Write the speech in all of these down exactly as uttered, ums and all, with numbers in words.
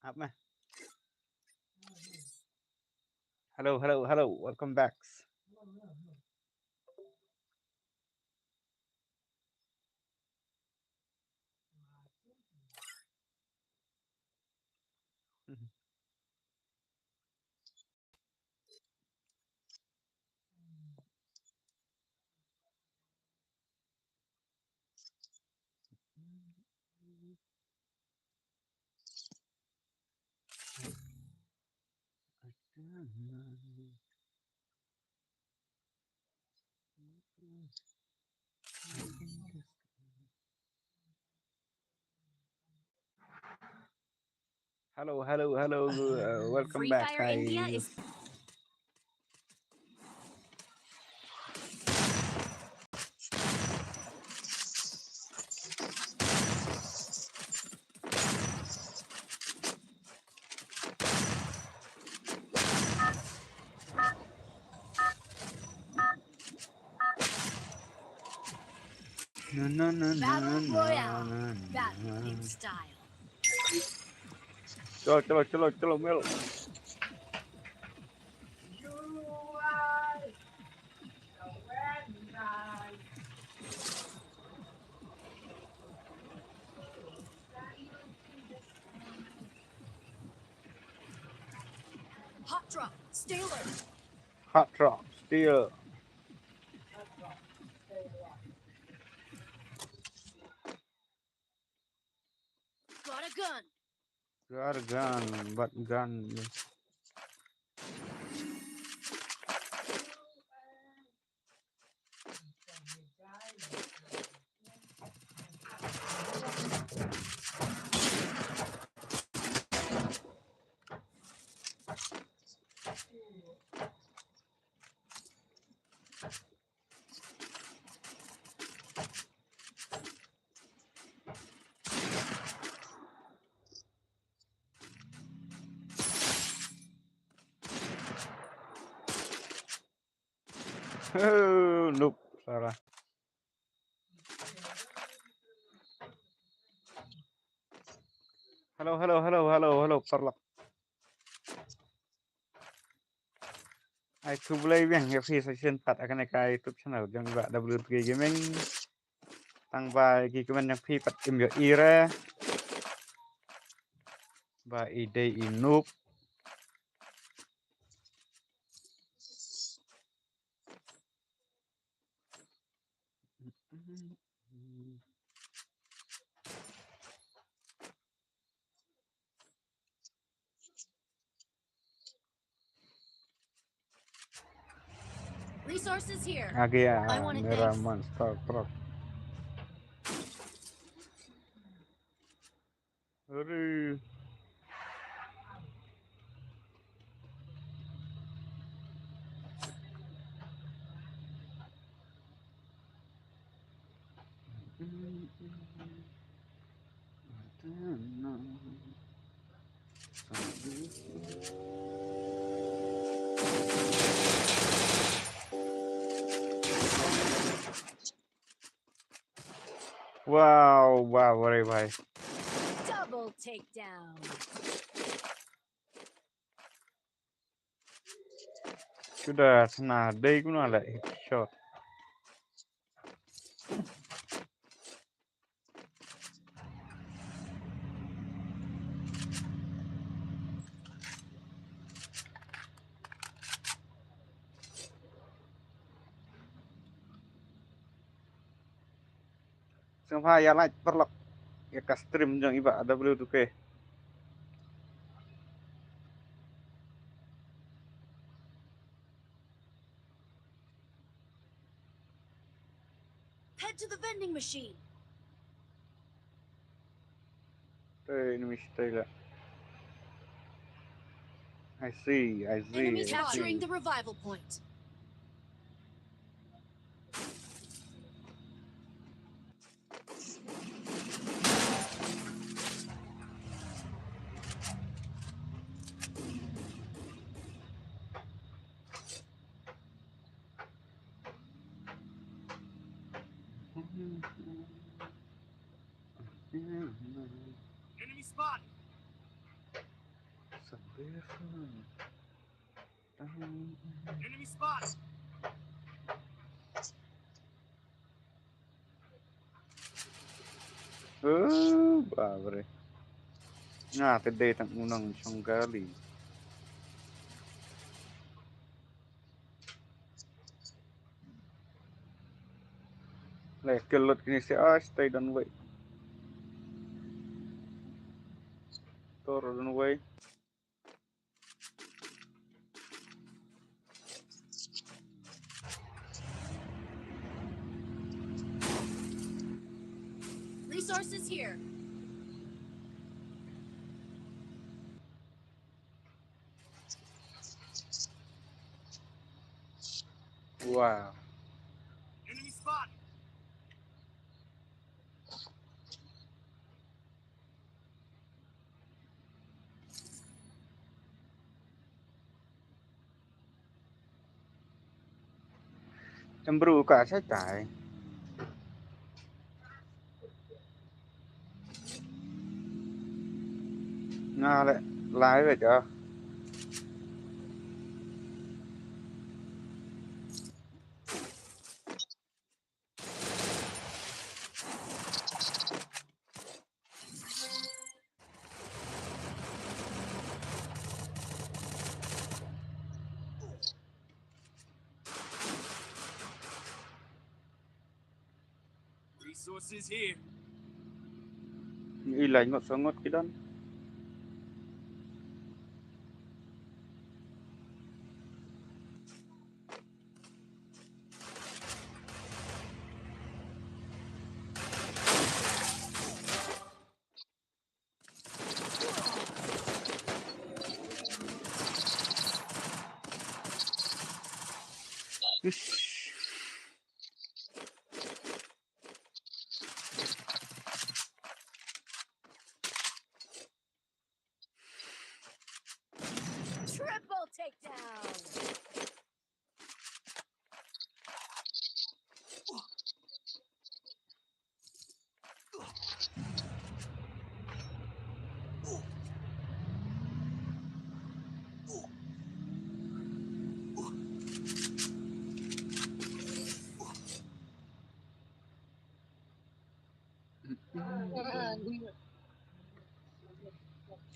Hap meh. Hello, hello, hello. Welcome back. Hello, hello, hello. Uh, welcome Free back, Fire India guys. Is No, no, no, no, Battle no, Royale. No, no, Battle no. In style. Chalo, chalo, chalo, chalo, mel. Hot drop, stay alert. Hot drop, stay alert. Got a gun. Got a gun, but gun. Oh, noob, salah. Hello, hello, hello, hello, hello, paralok. Ai khublei biang ïa phi sa shisien pat ha kane ka YouTube channel jong i Bah W two K Gaming. Tang ba ki comment jong phi pat im ïohi re ba i dei i noob. Resources here. आ गया I want it, मेरा thanks. Monster truck. अरे। Wow, wow, अरे भाई। Double takedown. Sudah sana, dei guna lah shot. Sngewbha ïa like paralok ïa ka stream jong i Bah W two K. Head to the vending machine. Hey, enemy stay lah. I see, I see. Enemy I capturing see. The revival point. Enemy spotted. Enemy spotted. Oh, babre. Nga te dei tang unang shong kali. Le kelot kini si ah, stay down way. Tor down way. Resources here. Wow. Enemy spot. Em bru ka sa tai. Nga le lai ve cha. Resources here. Ilai ngot sangot kidan. Triple takedown.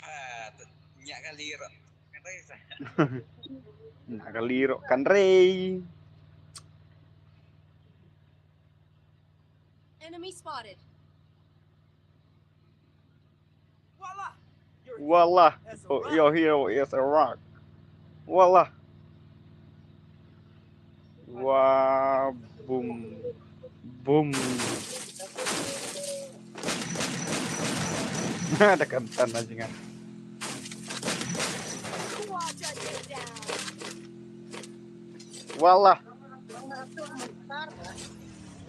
Ah, tu. Nyak kali rok. Kata sa. Nyak kali rok kan rei. Enemy spotted. Wallah. Wallah. Oh, your hero is a rock. Wallah. Wah, boom. Boom. Ada kentan aja nggak. Wallah.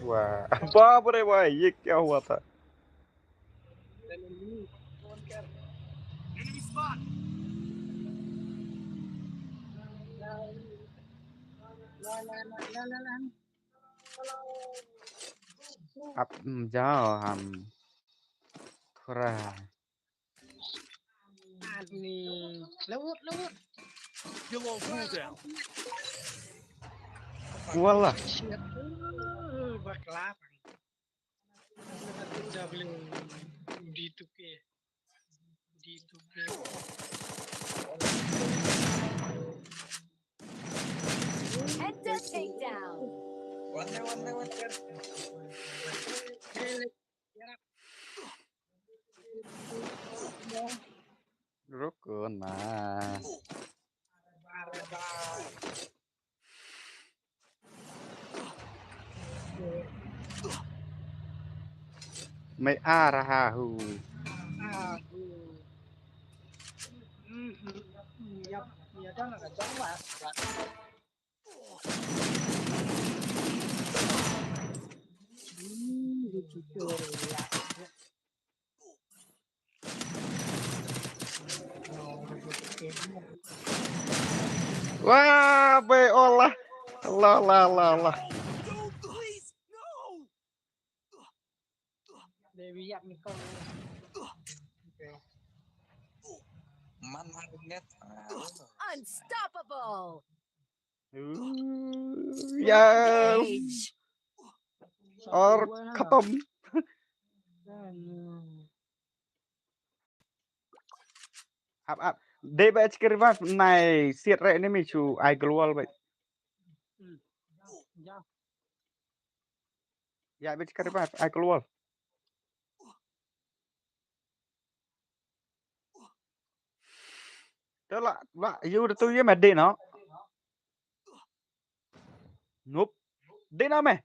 Wah, apa apa deh, wah, yik ya, wah, tak. Enemy spot. Ap, mm, jao ham. Kura. Ani. Lewat, lewat. You're on cooldown. Wallah. Shit. Uh, bakla. W, D two K. D two K. Head to takedown. One there, one there, one there. Rukun, Mas. Mei ara ha hu. Wah, be Allah. Allah, Allah, Allah, Allah. Dewi yak ni kau. Okay. Man Unstoppable. Ooh, yeah. Rampage. Or khatam. Ap, ap. Dei ba chkir ba nai siat re enemy chu ai global ba. Ya ba chkir ba ai global. Te la, la, yu de tu ye me de no. Nope. De no me.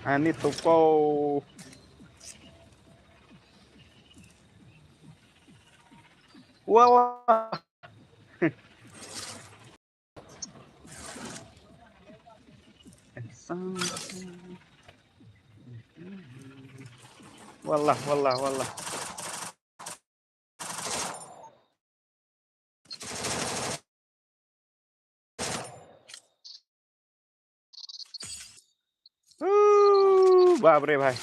Ani tupo. Wala. Wala, wala, wala. Ooh, बाप रे भाई.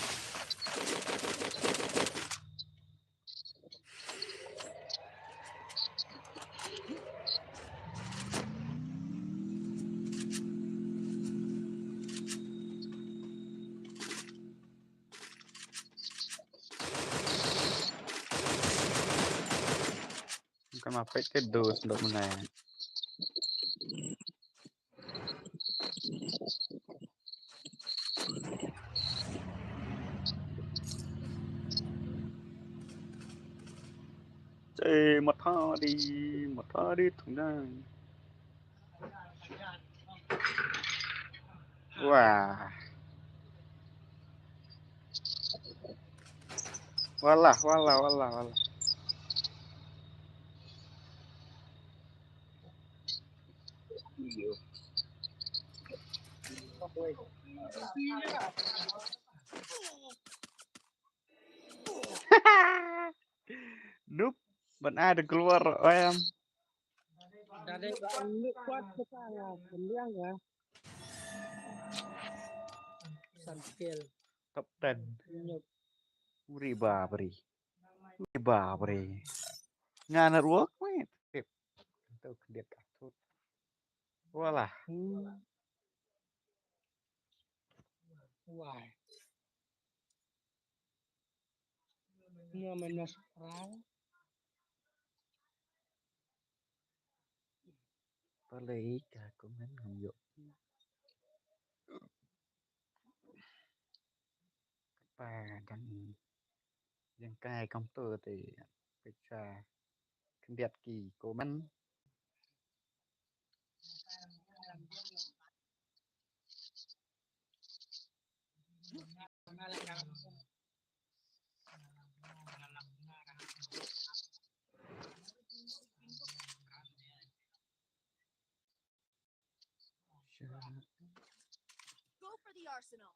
Kan ma peit ke dus dok menai. Che matha di, matha di thung dang. Wah. Wala, wala, wala, wala. Nope. Ban ai da global em. Dale, ba an nik kwat kita nga, kenyang ya. San kill. Top ten. Uri babri. Uri babri. Nga network me. Tip. Tu khyndiat ka tut. Wala. Hmm. Why? Nga mana sekarang. Pale ka comment ngam ïoh. Kpa dang jong kai kam tu te pisa khyndiat ki comment. Go for the arsenal.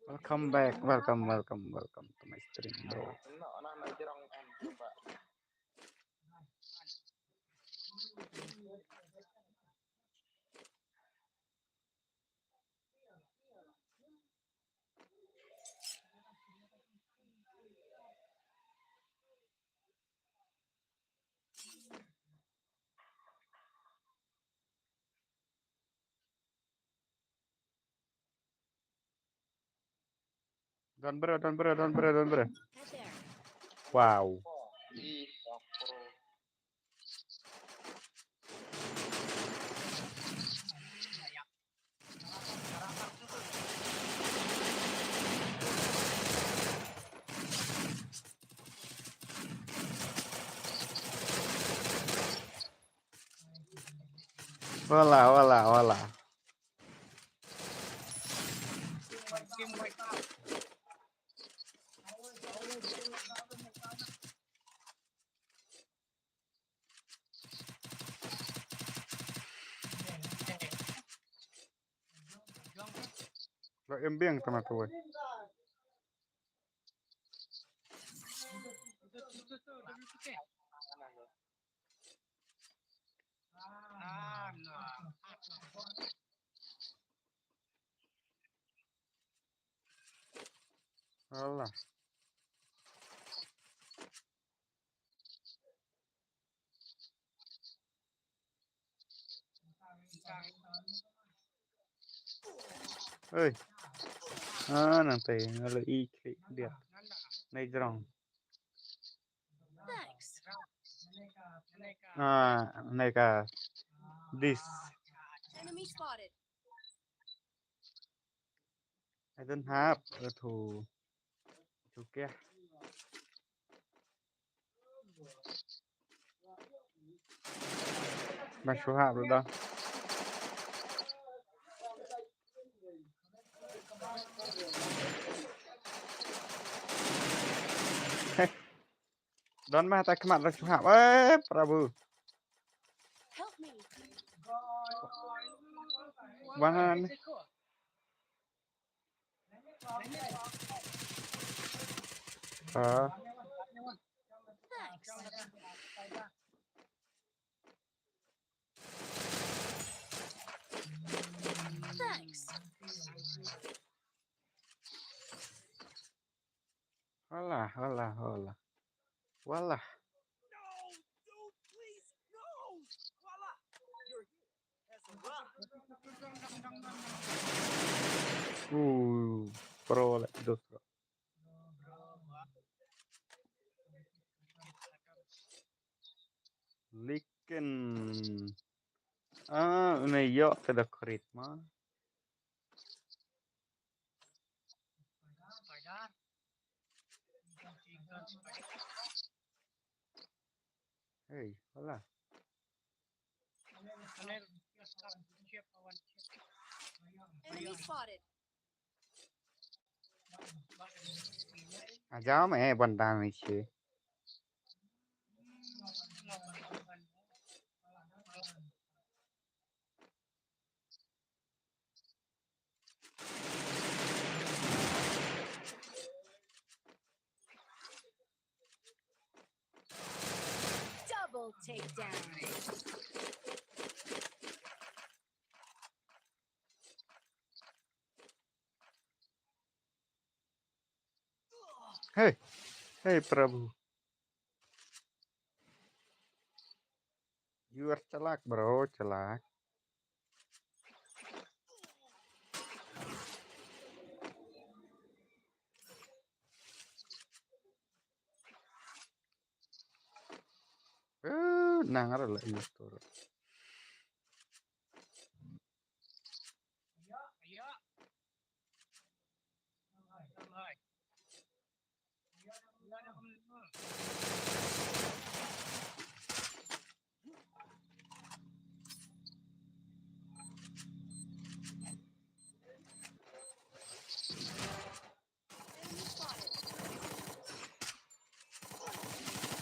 Welcome back, welcome, welcome, welcome to my stream, bro. Don bro, don bro, don bro, don bro. Wow. Wala, wala, wala. Lo em biang tama tu wei. Alah. Oi. Ah, nang tai, nalo i klik dia. Nai jrong. Thanks. Ah, nai ka. This. Enemy spotted. I don't have. Thu. Thu kia. Ba shu hap ruh da. Heh. Don ma ta khmat ruh shu hap. Eh, Prabhu. Help me. Wan han. Ah. Thanks. Thanks. Hola, hola, hola. Wala. No, dude, please, no. Wala. You're here. Uh, pro le, dos pro. Lekin, ah, une ïoh te da krit ma. Hey, hola. Enemy spotted. A jam eh ban dan ni che. Double takedown. Hey, hey, Prabhu. You are chalak, bro, chalak. Eh, nang ada lah ini turun.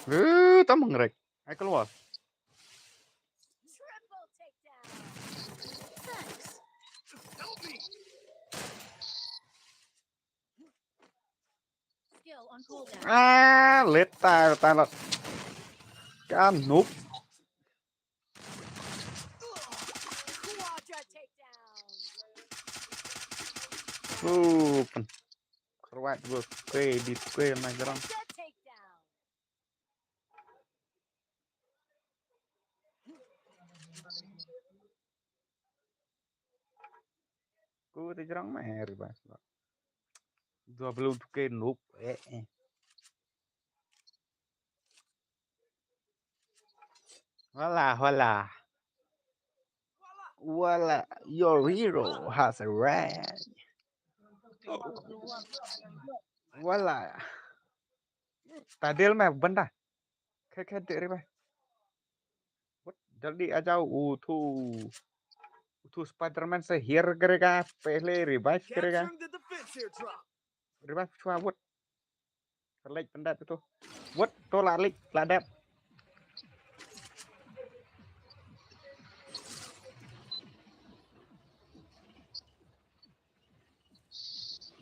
Eh, tam ngerek. Ai keluar. Triple takedown. Thanks. Skill on cooldown. Ah, leta, leta, leta. Kan noob. Quadra takedown. Uh, pen. Kruat gue kue di kue na jrong. Quadra takedown. Ku te jrong mah heri bas. Dua belut ke noob eh, eh. Wala, wala. Wala, your hero has arrived. Wala. Tadil mah benda. Khe khe dek ribai. What? Jaldi a jao u thu. Utu Spider-Man se hiar kre ka, pehle revive kre ka. Revive chwa, what? Ka lek pendat itu. What? To la lek, la dep.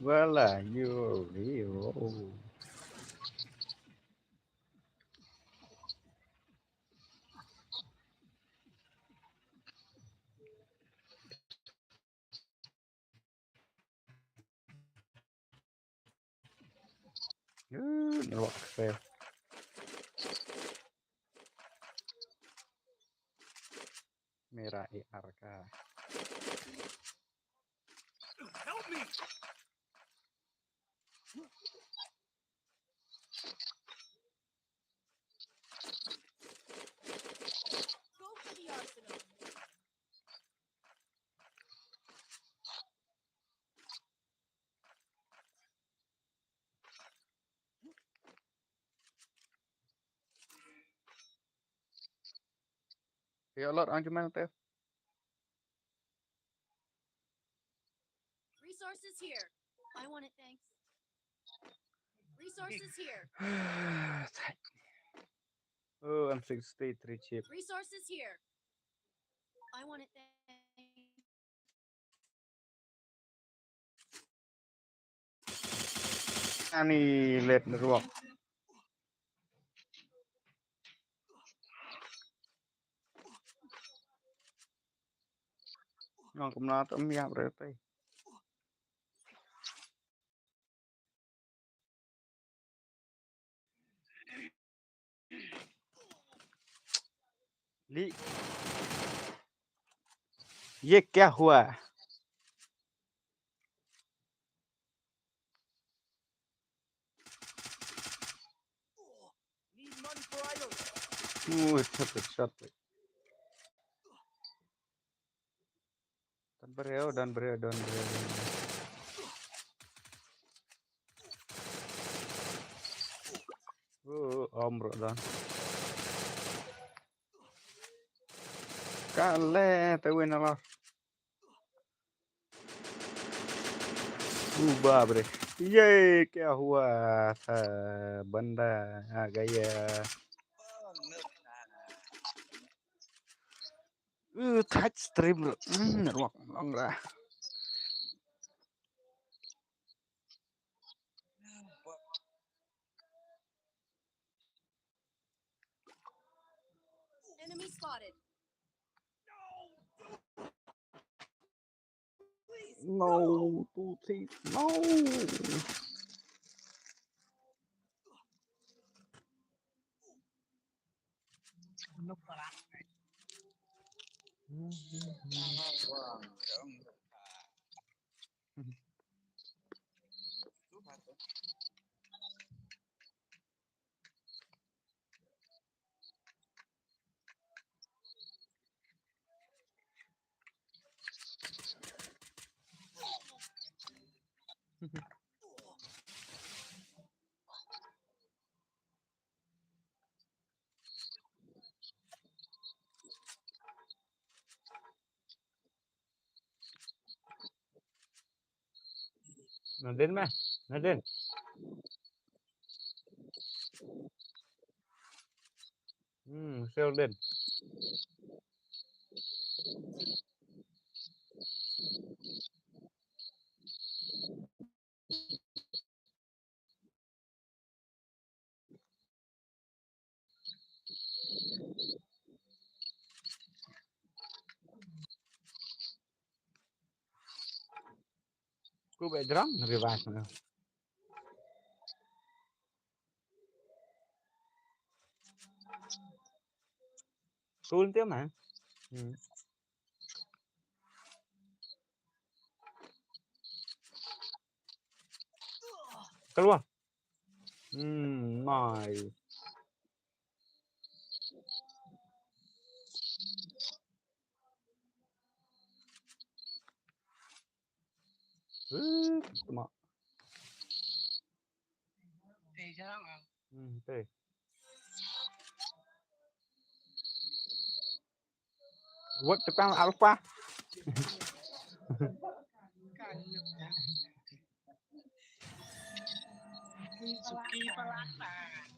Wala, yo, yo. Yo, ni wak fail. Mira i arka. Help me! Go for the arsenal. Ïa, lot ang cuman teh. Resources here. I want it, thanks. Resources here. Oh, M sixty-three chip. Resources here. I want it, thanks. Ani let ruok. Nong kumna tam yap re tai. Li. Ye kya hua? Ui, shot, shot. Don briew, don briew, don briew, don briew. Uh, om bro, don. Kale, te win alar. Uh, baap re. Ye kya hua tha, banda aa gaya. Uh, touch stream bro. Hmm, ruak long ra. Enemy spotted. No, two things. No. Nadin meh, Nadin. Hmm, Sheldon. Ku be drum lebih baik mana. Tul tiap mah. Hmm. Keluar. Hmm, nice. Eh, cuma. Hmm, okay. What the pang alpha? Suki Palana.